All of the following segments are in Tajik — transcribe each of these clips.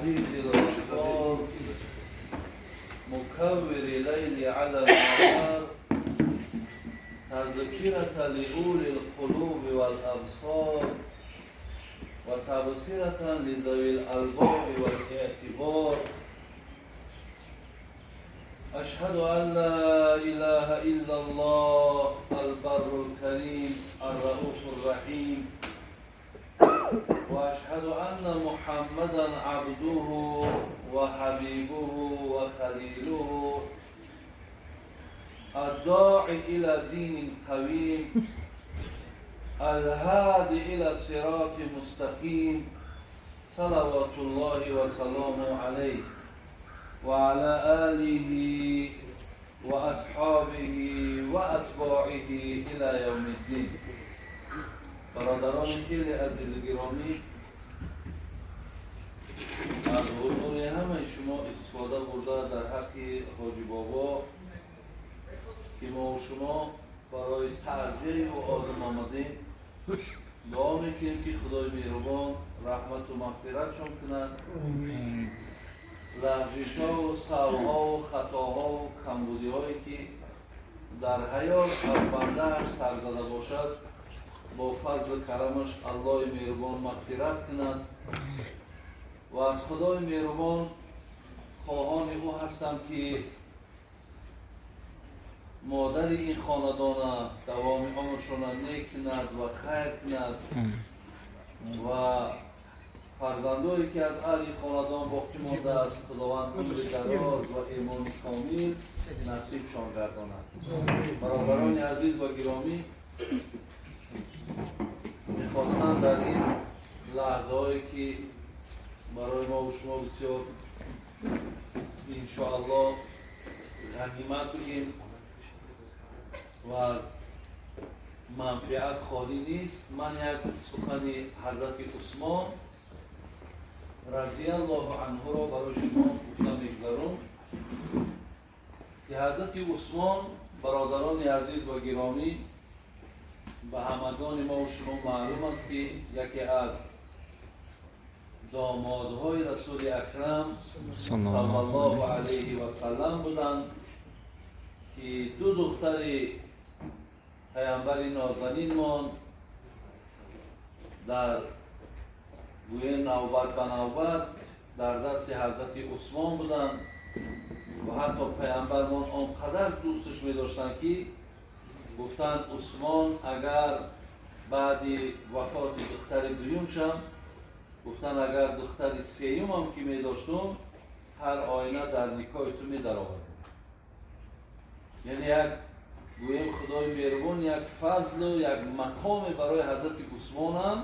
العزيز الغفار مكور الليل على النهار تذكرة لأولي القلوب والأبصار وتبصرة لذوي الألباب والاعتبار. أشهد أن لا إله إلا الله البر الكريم الرؤوف الرحيم، وأشهد أن محمدا عبده وحبيبه وخليله الداعي إلى دين قويم الهادي إلى صراط مستقيم، صلوات الله وسلامه عليه وعلى آله وأصحابه وأتباعه إلى يوم الدين. برادران خیلی عزیز و گرامی، از حضور همه شما استفاده برده در حق حاجی بابا که ما و شما برای تعزیه و آدم آمدیم، دعا میکنیم که خدای مهربان رحمت و مغفرتشون کند، لغزش‌ها و سهوها و خطاها و کمبودی‌هایی که در حیات از بنده‌اش سر زده باشد با فضل کرمش الله مهربان مغفرت کند و از خدای مهربان خواهان او هستم که مادر این خاندان دوام عمرشان نیک کند و خیر کند و فرزندایی که از اهل خاندان باقی مانده است خداوند عمر دراز و ایمان کامل نصیبشان گرداند. برادران عزیز و گرامی، میخواستم در این لحظه هایی که برای ما و شما بسیار انشاءالله غنیمت بگیم و از منفعت خالی نیست، من یک سخن حضرت عثمان رضی الله عنه را برای شما گفتم میگذارم که حضرت عثمان، برادران عزیز و گرامی، به همگان ما و شما معلوم است که یکی از دامادهای رسول اکرم صلی الله علیه و سلم بودند که دو دختر پیامبر نازنینمان در گویه نوبت به نوبت در دست حضرت عثمان بودند و حتی پیامبرمان آنقدر دوستش می داشتند که گفتند عثمان اگر بعد وفات دختر دویم شم، گفتند اگر دختر سیوم هم که می داشتم هر آینه در نکاح تو می در آوردم. یعنی یک گویم خدای مهربان یک فضل و یک مقام برای حضرت عثمان هم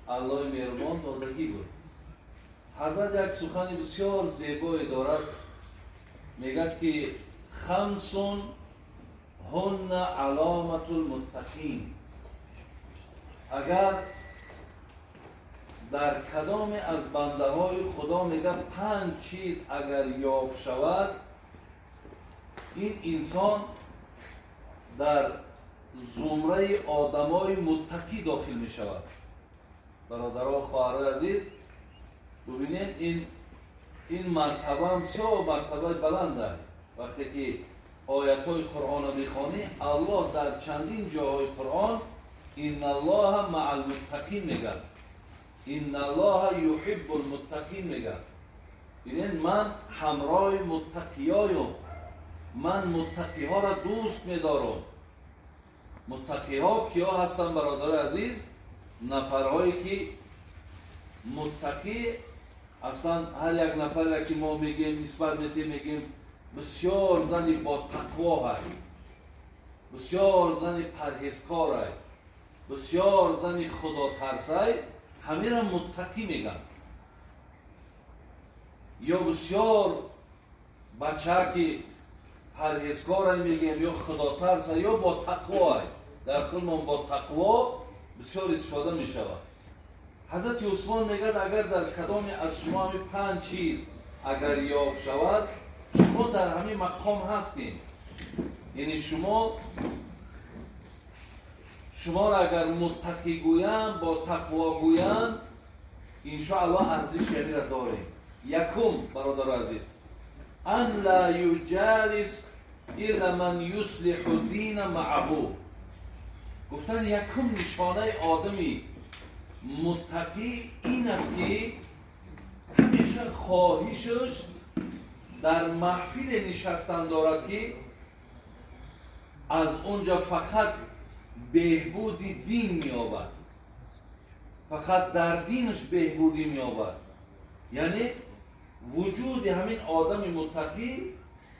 الله مهربان دادگی بود. حضرت یک سخن بسیار زیبایی دارد، میگد که خمسون هن علامت المتقین. اگر در کدام از بنده های خدا میگه پنج چیز اگر یافت شود، این انسان در زمره آدمای متقی داخل می شود. برادرها و خواهرای عزیز، ببینید این مرتبه هم بسیار مرتبه بلنده. وقتی که آیت های قرآن رو میخوانی، الله در چندین جاهای قرآن ان الله مع المتقین میگه، ان الله یحب المتقین میگه. ببینید من همراه متقیایم، من متقی ها را دوست میدارم. متقی ها کیا هستند برادر عزیز؟ نفرهایی که متقی اصلا هر یک نفر که ما میگیم نسبت میتیم میگیم بسیار زنی با تقوا هست، بسیار زنی پرهیزکار هست، بسیار زنی خدا ترس هست، همه را متقی میگن. یا بسیار بچه که پرهیزکار میگیم یا خدا ترس یا با تقوا هست، در خودمان با تقوا بسیار استفاده می شود. حضرت عثمان میگه اگر در کدام از شما همین پنج چیز اگر یافت شود، شما در همین مقام هستین. یعنی شما را اگر متقی گویند، با تقوا گویند، انشاءالله ارزش یعنی را داریم. Якум, бародари азиз, ан ла юҷалис илла ман юслиҳу дина маъаҳу. Гуфтан якум нишонаи одами муттақӣ ин аст, ки ҳамеша хоҳишаш дар маҳфиле нишастан дорад, ки аз онҷа фақат беҳбуди дин меёбад, фақат дар динаш беҳбудӣ меёбад. Яъне вуҷуди ҳамин одами муттақӣ,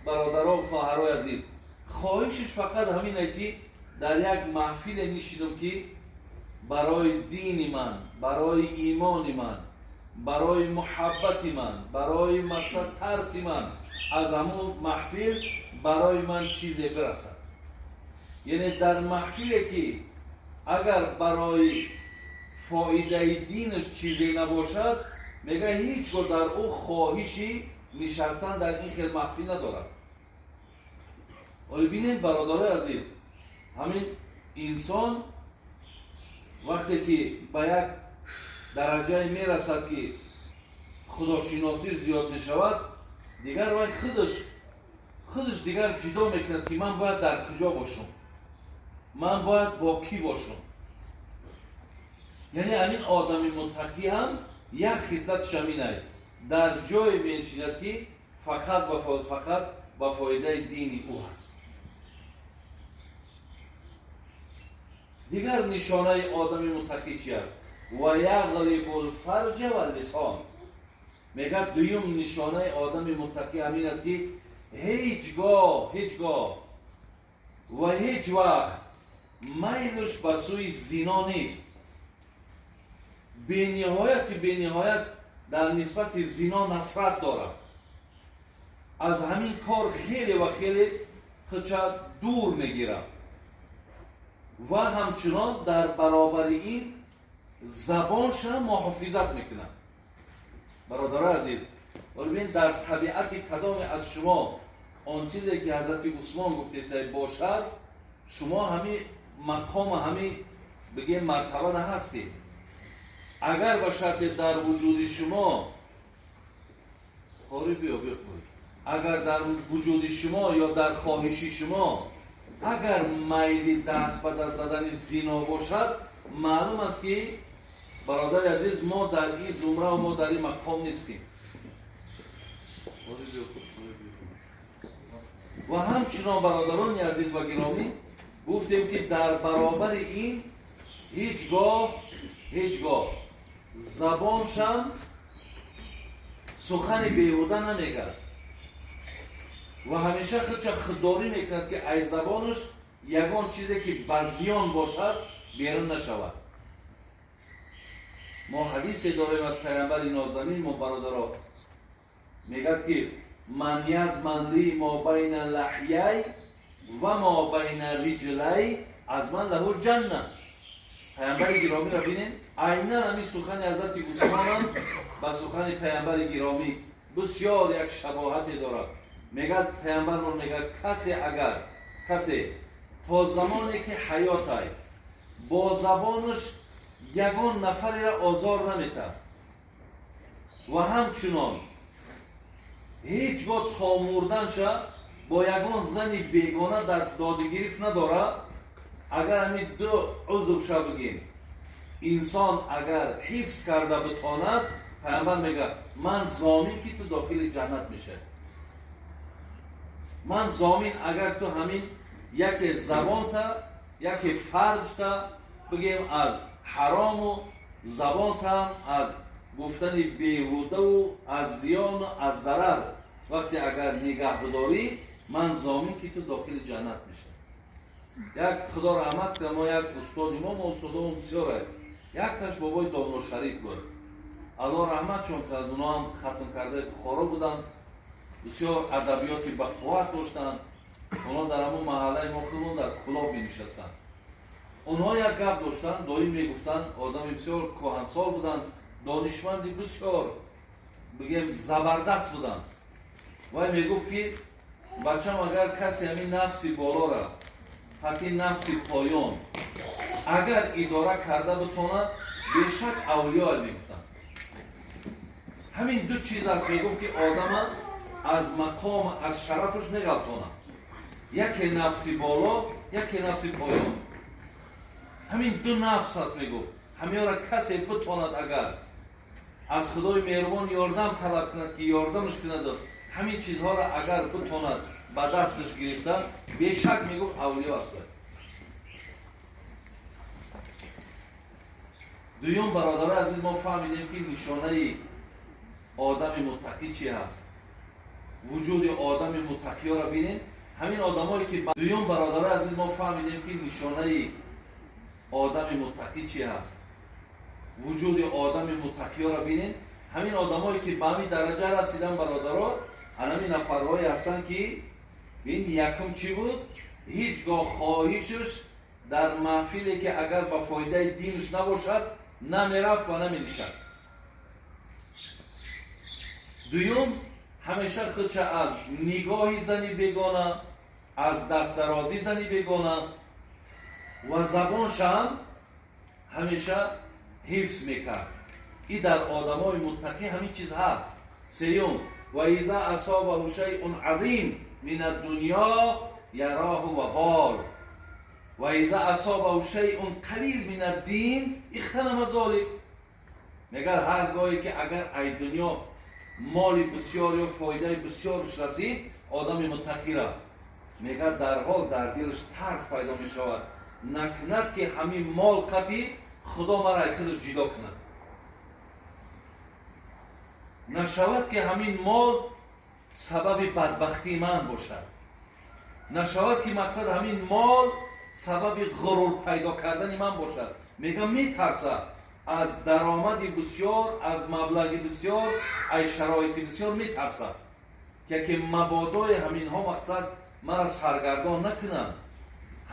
бародаро ва хоҳарои азиз, хоҳишаш фақат ҳамине, ки дар як маҳфиле нишинам, ки барои дини ман, барои имони ман, барои муҳаббати ман, барои мақсад тарси ман аз ҳамун маҳфил барои ман чизе бирасад. Яъне дар маҳфиле, ки агар барои фоидаи динаш чизе набошад, мега ҳеҷ гоҳ дар ӯ хоҳиши нишастан дар ин хел маҳфил надорад. Оле бинед, бародарои азиз, ҳамин инсон вақте ки ба як дараҷае мерасад, ки худошиносӣ зиёд мешавад, дигар вай худаш дигар ҷудо мекунад, ки ман бояд дар куҷо бошам, ман бояд бо кӣ бошам. Яъне ҳамин одами муттақӣ ҳам як хислаташ ҳаминай, дар ҷое менишинад, ки фақат ва фақат ба фоидаи дини ӯ ҳаст. Дигар нишонаи одами муттақӣ чи аст? Ва яғлибу лфарҷа ва лисон. Мегӯяд дуюм нишонаи одами муттақӣ ҳамин аст, ки ҳеҷ гоҳ ва ҳеҷ вақт майлаш ба сӯи зино нест. Бениҳояти бениҳоят дар нисбати зино нафрат дорад. Аз ҳамин кор хеле ва хеле худша дур мегирад ва ҳамчунон дар баробари ин забонша муҳофизат мекунад. Бародарои азиз, бибин дар табиати кадоме аз шумо он чизе ки ҳазрати Усмон гуфтесай бошад, шумо ҳами мақома, ҳами бигем мартаба на ҳастед. Агар ба шарте дар вуҷуди шумо қори биё, биё қори. Агар дар вуҷуди шумо ё дар хоҳиши шумо агар майли даст ба даст задани зино бошад, маълум аст, ки бародари азиз, мо дар ин зумра ва мо дар ин мақом нестем. Ва ҳамчунон бародарони азиз ва гиромӣ, гуфтем, ки дар баробари ин ҳеҷ гоҳ забоншам сухани беҳуда намегӯяд ва ҳамеша худша худдорӣ мекунад, ки ай забонаш ягон чизе ки ба зиён бошад берун нашавад. Мо ҳадисе дорем аз пайғамбари нозанин мо, бародаро, мегӯяд, ки ман язман ли мо байна лаҳяй ва мо байна риҷлай азман лаҳу ҷанна. Пайғамбари гиромиро бинед, айнан ҳамин сухани ҳазрати Усмонам ба сухани пайғамбари гиромӣ бисёр як шабоҳате дорад. Мегӯяд пайғамбармон, мегӯяд касе агар касе то замоне ки ҳаётай бо забонаш ягон нафареро озор наметавад ва ҳамчунон ҳеҷ гоҳ то мурданша бо ягон зани бегона дар додигирифт надорад, агар ҳамин ду узвша бигем инсон агар ҳифз карда битонад, пайғамбар мегӯяд ман зомин, ки ту дохили ҷаннат мешавӣ. Ман зомин, агар ту ҳамин яке забонта, яке фарҷта бигем аз ҳарому забонтаам аз гуфтани беҳудаву аз зиёну аз зарар вақте агар нигаҳ бидорӣ, ман зомин, ки ту дохили ҷаннат мешавӣ. Як худо раҳмат кунад, мо як устоди мо устодомон бисёре, якташ бобои Домло Шариф буд, Аллоҳ раҳматшон кард. Оно ҳам хатм кардаи Бухоро буданд, бисёр адабиёти бақувват доштанд. Онҳо дар ҳамон маҳаллаи мо худмон дар Кулоб менишастанд. Онҳо як гап доштанд, доим мегуфтанд, одами бисёр кӯҳансол буданд, донишманди бисёр бигем забардаст буданд. Вай мегуфт, ки бачам, агар касе ҳамин нафси болора ҳатти нафси поён агар идора карда битонад, бешак авлиё мегуфтанд. Ҳамин ду чиз аст, мегуфт, ки одама аз мақом, аз шарафаш меғалтонад. Яке нафси боло, яке нафси поён. Ҳамин ду нафс аст, мегуфт. Ҳаминро касе битонад, агар аз Худои меҳрубон ёрдам талаб кунад, ки ёрдамаш кунад, ҳамин чизҳоро агар битонад ба дасташ гирифта, бешак, мегуфт, авлиё аст. Дуюм, бародарои азиз, мо фаҳмидем, ки нишонаи одами муттақӣ чи ҳаст. Вуҷуди одами муттақиёро бинед. Ҳамин одамое ки дуюм, бародарои азиз, мо фаҳмидем, ки нишонаи одами муттақӣ чи ҳаст. Вуҷуди одами муттақиёро бинед. Ҳамин одамое ки ба ҳамин дараҷа расидан, бародаро, ҳамин нафарҳое ҳастанд, ки бин, якум чӣ буд? Ҳеҷ гоҳ хоҳишаш дар маҳфиле, ки агар ба фоидаи динаш набошад, намерафт ва наменишаст. Дуюм, ҳамеша худша аз нигоҳи зани бегона, аз дастдарозии зани бегона ва забоншам ҳамеша ҳифз мекард. И дар одамои муттақӣ ҳамин чиз ҳаст. Сеюм, ва иза асобаҳу шайъун азим мин аддунё яроҳу вабол, ва иза асобаҳу шайъун қалил мин аддин ихтанама золик. Мегӯяд, ҳар гоҳе ки агар ай дунё моли бисёр ё фоидаи бисёрш расид одами муттақира, мегӯяд, дарҳол дар дилаш тарс пайдо мешавад, накунад ки ҳамин мол қатӣ Худо мара ай худаш ҷидо кунад, нашавад ки ҳамин мол сабаби бадбахтии ман бошад, нашавад ки мақсад ҳамин мол сабаби ғурур пайдо кардани ман бошад. Мегӯям, метарса аз даромади бисёр, аз маблағи бисёр, аз шароити бисёр метарсад, ки яке мабодои ҳаминҳо мақсад мара саргардон накунанд,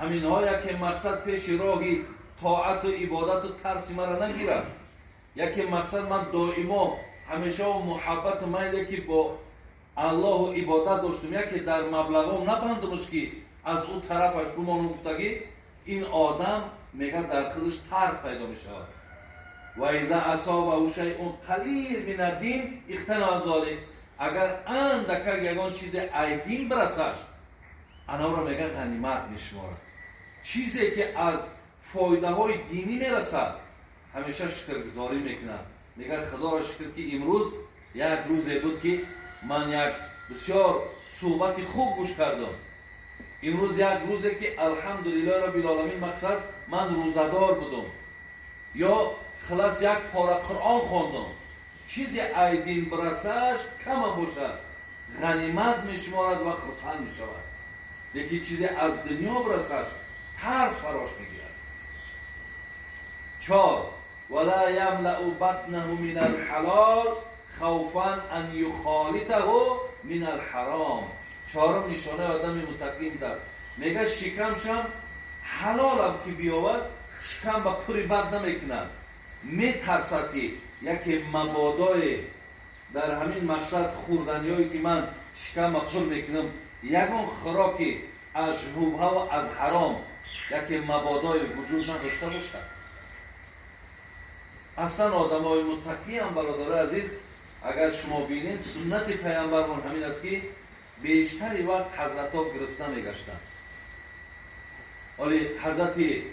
ҳаминҳо яке мақсад пеши роҳи тоату ибодату тарси мара нагиранд, яке мақсад ман доимо ҳамеша муҳаббату майле ки бо Аллоҳу ибодат доштум, яке дар маблағом набандумш, ки аз ӯ тарафаш бимону гуфтагӣ. Ин одам, мегӯяд, дар худаш тарс пайдо мешавад. Ва иза асобаҳу шайъун қалил мин аддин ихтанама золик. Агар андакак ягон чизе ай дин бирасаш, анаро, мегӯяд, ғанимат мешуморад. Чизе ки аз фоидаҳои динӣ мерасад, ҳамеша шукргузорӣ мекунад. Мегӯяд, Худоро шукр, ки имрӯз як рӯзе буд, ки ман як бисёр суҳбати хуб гӯш кардам. Имрӯз як рӯзе, ки алҳамдулиллоҳи роббил оламин, мақсад ман рӯзадор будам ё хилас як пора Қуръон хондам. Чизе ай дин бирасаш, кама бошад, ғанимат мешуморад ва хурсанд мешавад. Лекин чизе аз дунё бирасаш, тарс фарош мегирад. Чор, вала ямлау батнаҳу мин алҳалол хавфан ан юхолитаҳу мин алҳаром. Чорум нишонаи одами муттақӣ ин аст, мегӯяд, шикамшам ҳалолам ки биёвад, шикам ба пури бад намекунад, метарсад, ки яке мабодое дар ҳамин мақсад хӯрданиҳое ки ман шикамма пур мекунам, ягон хӯроки аз шубҳаву аз ҳаром яке мабодое вуҷуд надошта бошад. Аслан одамои муттақиам, бародарои азиз, агар шумо бинед, суннати паямбармон ҳамин аст, ки бештари вақт ҳазратҳо гурусна мегаштанд. Оли ҳазрати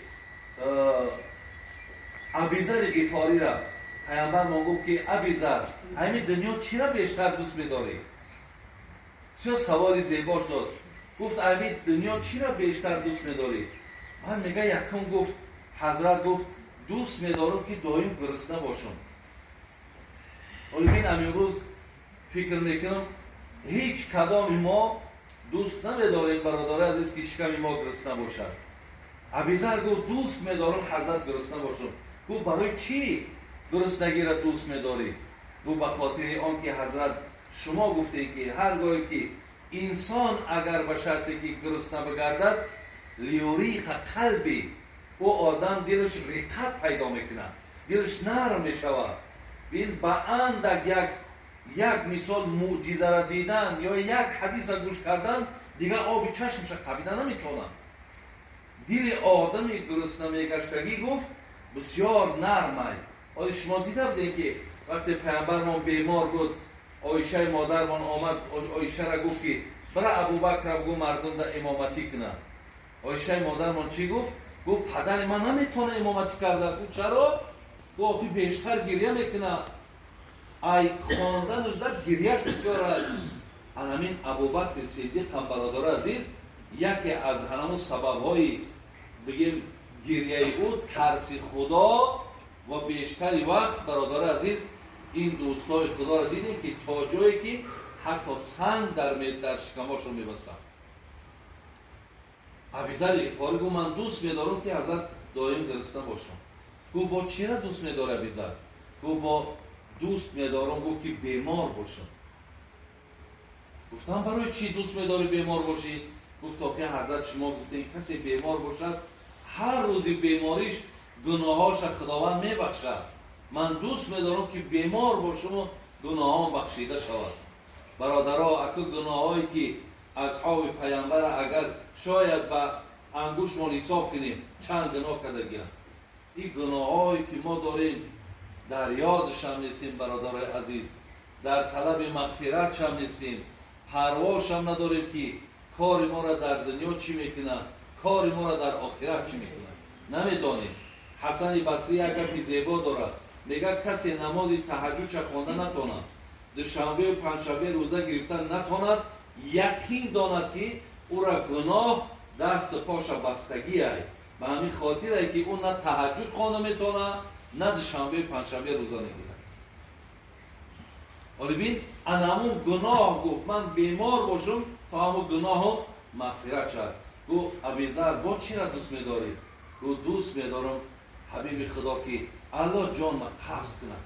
Абизари Ғифорира паямбармон гуфт, ки Абизар, ҳамин дунё чира бештар дӯст медорӣ? Бисёр саволи зебош дод. Гуфт, ҳамин дунё чира бештар дӯст медорӣ? Ман, мега, якум гуфт, ҳазрат гуфт, дӯст медорам, ки доим гурусна бошам. Оли бин, имрӯз фикр мекунам, ҳеҷ кадоми мо дӯст намедорем, бародарои азиз, ки шиками мо гурусна бошад. Абизар гуфт, дӯст медорам, ҳазрат, гурусна бошам. Гуфт, барои чӣ гуруснагиро дӯст медорӣ? Гуфт, ба хотири он ки, ҳазрат, шумо гуфтем, ки ҳар гоҳе ки инсон агар ба шарте ки гурусна бигардад, лиюриқа қалби, ӯ одам дилаш риқат пайдо мекунад, дилаш нарм мешавад. Бин, ба андак як мисол мӯъҷизаро дидан ё як ҳадиса гӯш кардан, дигар оби чашмша қабида наметавонад. Дили одами гурусна мегаштагӣ, гуфт, бисёр нармай. Оли шумо дида будем, ки Вақте паямбармон бемор буд, Оишаи модармон омад, Оишара гуфт, ки бира, Абубакра бигӯ, мардумда имоматӣ кунад. Оишаи модармон чӣ гуфт? Гуфт: «Падари ман наметавона имоматӣ карда». Гуфт: «Чаро?» Гуфт: «Ту бештар гирья мекунад, ай хонданашда гирьяш бисёр аст». Анамин Абубакри Сиддиқ ҳам, бародари азиз, яке аз ҳанамун сабабҳои, бигем, гирьяи ӯ тарси Худо. Ва бештари вақт, бародари азиз, ин дӯстои Худоро дидем, ки то ҷое ки ҳатто санг дар шикамошон мебастанд. Абизари Ғифорӣ гуфт: «Ман дӯст медорам, ки ҳазрат доим гирифта бошам». Гуфт: «Бо чира дӯст медори, Абизар?» Гуфт: «Бо дӯст медорам», гуфт, «ки бемор бошам». Гуфтам: «Барои чӣ дӯст медорӣ бемор бошӣ?» Гуфт: «То ки ҳазрат шумо гуфтем, касе бемор бошад, ҳар рӯзи бемориш гуноҳоша Худованд мебахшад. Ман дӯст медорам, ки бемор бошаму гуноҳон бахшида шавад». Бародаро, аку гуноҳое ки асҳоби паямбара агар шояд ба ангуштмон ҳисоб кунем, чанд гуноҳ кардагианд. Ин гуноҳҳое ки мо дорем, дар ёдашам нестем, бародарои азиз, дар талаби мағфиратшам нестем, парвошам надорем, ки кори моро дар дунё чӣ мекунад, кори моро дар охират чӣ мекунад, намедонем. Ҳасани Басрӣ як гапи зебо дорад, мегӯяд: «Касе намози таҳаҷҷудша хонда натонад, душанбеу панҷшанбе рӯза гирифта натонад, яқин донад, ки ӯра гуноҳ дасту поша бастагиай. Ба ҳамин хотире ки ӯ на таҳаҷҷуд хонда метавонад, на душанбеу панҷшанбе рӯза мегирад». Оли бин, ана ҳамун гуноҳ, гуфт, ман бемор бошам, то ҳамун гуноҳу мағфират шавад. Гуфт: «Абизар, бо чира дӯст медорӣ?» Гуфт: «Дӯст медорам, ҳабиби Худо, ки Аллоҳ ҷонма қабз кунад».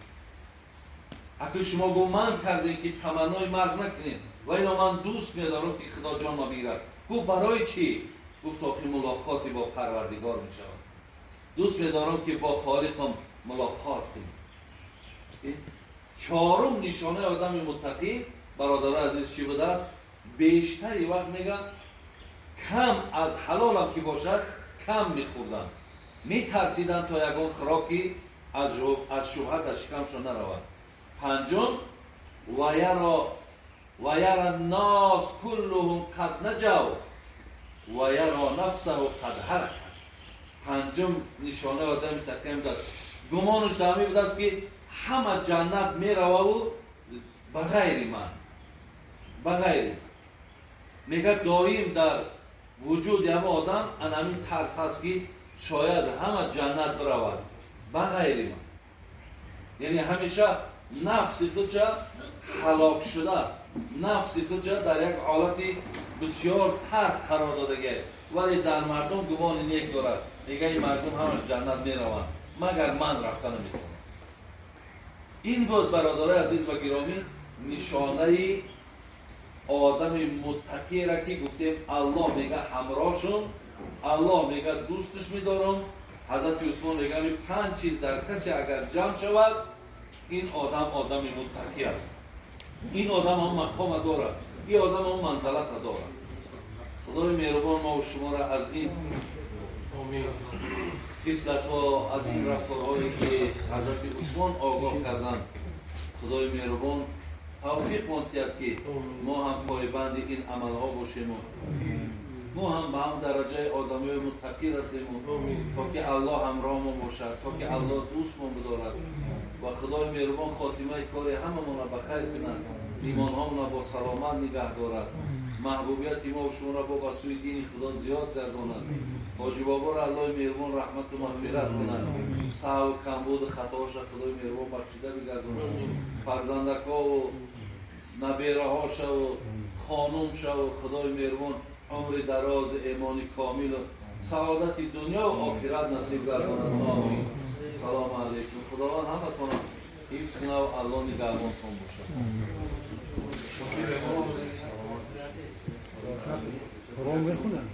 Аку шумо гуман кардем, ки таманнои марг накунем, ва ино ман дӯст медорам, ки Худо ҷонма бигирад. Гуфт: «Барои чӣ?» Гуфт: «То ки мулоқоти бо Парвардигор мешавад. Дӯст медорам, ки бо Холиқам мулоқот кунем». Чорум нишонаи одами муттақӣ, бародарои азиз, чӣ будааст? Бештари вақт, мегӯям, кам аз ҳалолам ки бошад, кам мехӯрданд, метарсиданд, то ягон хӯроки аз шубҳа дар шикамшон наравад. Панҷум: ويرى الناس كلهم قد نجوا ويرى نفسه قد هلكت. Панҷум нишонаи одами тақӣ будааст, гумонаш дар ҳамин будааст, ки ҳама ҷаннат мерававу ба ғайри ман, ба ғайри. Мегӯяд, доим дар вуҷуди ҳама одам анамин тарс ҳаст, ки шояд ҳама ҷаннат биравад ба ғайри ман. Яъне ҳамеша нафси худша ҳалок шуда, нафси худша дар як ҳолати бисёр тарс қарор додагиа, вале дар мардум гумони нек дорад. Мега, ин мардум ҳамаш ҷаннат мераванд, магар ман рафта наметавонам. Ин буд, бародарои азиз ва гиромӣ, нишонаи одами муттақиера, ки гуфтем, Аллоҳ мега, ҳамроҳшон, Аллоҳ мега, дӯсташ медорам. Ҳазрати Усмон мега, панҷ чиз дар касе агар ҷамъ шавад, ин одам одами муттақӣ аст, ин одам ҳам мақома дорад, ин одам ҳам манзалата дорад. Худои меҳрубон мову шуморо аз ин хислатҳо, аз ин рафторҳое ки ҳазрати Усмон огоҳ карданд, Худои меҳрубон тавфиқ монтиҳад, ки мо ҳам пойбанди ин амалҳо бошему мо ҳам ба ҳам дараҷаи одамиҳои муттақӣ расему, то ки Аллоҳ ҳамроҳмон бошад, то ки Аллоҳ дӯстмон бидорад ва Худои меҳрубон хотимаи кори ҳамамонро ба хайр кунад, имонҳомонро бо саломат нигаҳ дорад, маҳбубияти мо шуморо бо ба сӯи дини Худо зиёд гардонад. Ҳоҷибоборо Аллоҳи меҳрубон раҳмату мағфират кунад, саҳву камбуду хатоҳоша Худои меҳрубон бахшида бигардонад, фарзандакҳову набераҳошаву хонумшаву Худои меҳрубон умри дарози, эмони комилу саодати дунё ва охират насиб гардонад. Омин. Салому алайкум. Худованд ҳаматонро ҳифз кунад ва Аллоҳ нигаҳбонтон бошад. Қуръон мехонанд.